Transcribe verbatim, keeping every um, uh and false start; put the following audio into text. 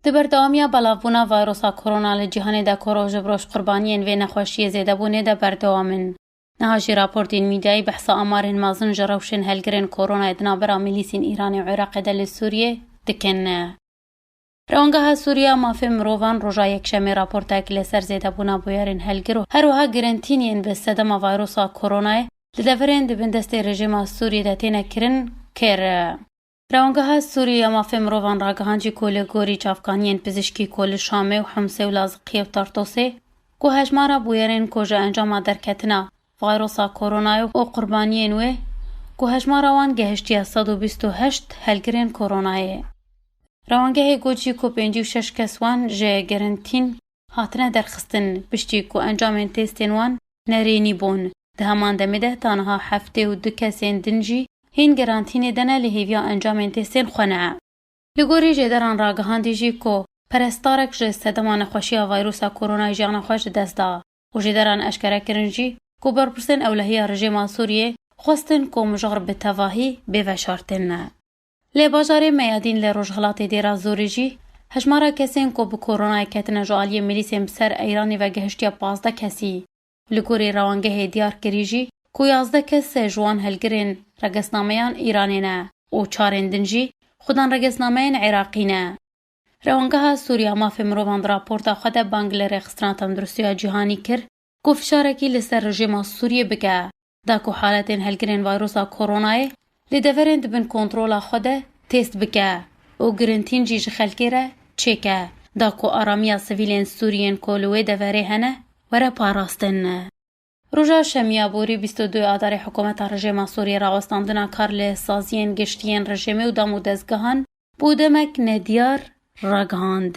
Di berdewamiya belavbûna vayrosa korona li cîhanê de ku roj bi roj qurbaniyên vê nexweşiyê zêdebûnê de berdewam in. Niha jî raportên mîdyayî behsa amarên mezin ji rewşên helgirên koronayê di navbera milîsên Îranê û Iraqê de li Sûriyê dikin. Rewangeha Sûriya Mafê Mirovan roja Yekşemê raportek li ser zêdebûna bûyerên helgir û her wiha girintîniyên bi sedema vayrosa koronayê li deverên di bin destê rejîma Sûriyê de têne kirin kir. Rewangeha Sûriya Mafê Mirovan ragihand jî ku li gorî çavkaniyên pizişkî ku li Şamê û Himsê û Laziqiyê û Tartosê ku hejmara bûyerên ku ji encama derketina vayrosa koronayê û qurbaniyên wê ku hejmara wan gehiştiye sed û bîst û heşt helgirên koronayê. Rewangehê got jî ku pêncî û şeş kes wan ji gerintîn hatine derxistin, piştî ku encamên testên wan nerênî bûn. Di heman demê de taniha heftê û du kesên din jî hîn gerantînê de ne li hêviya encamên testên xwe ne. Li gorî jêderan ragihandî jî ku perestarek ji sedema nexweşiya vayrosa koronayê jiyana xwe ji dest da û jêderan eşkere kirin jî ku berpirsên ewlehiya rejîma Sûriyê xwestin ku mijar bi tevahî bê veşartin. Lê bajarê Meyadîn li rojhilatê Dêra Zorê jî hejmara kesên ku bi koronayê ketine ji aliyê milîsên bi ser Eyranê ve gehiştiye pazdeh kesî. Li gorî rewangehê diyar kirî jî ku yazdeh kes ji wan helgirên regesnameyan Îranê ne û çarên din jî xudan regesnameyên Iraqî ne. Rewangeha Sûriya Mafê Mirovan di raporta xwe de bang li Rêxistina Tenduristiya Cîhanî kir ku fişarekî li ser rejîma Sûriyê bike, da ku haletên helgirên vayrosa koronayê li deverên di bin kontrola xwe de test bike û girintîn jî ji xelkê re çêke, da ku aramiya sivîlên Sûriyên ku li wê deverê hene were parastin. Roja Şemiya borî bîst û du Adarê hikûmeta rejîma Sûriyê rawestandina kar li saziyên giştî yên rejîmê û dam û dezgehan bo demek nediyar ragihand.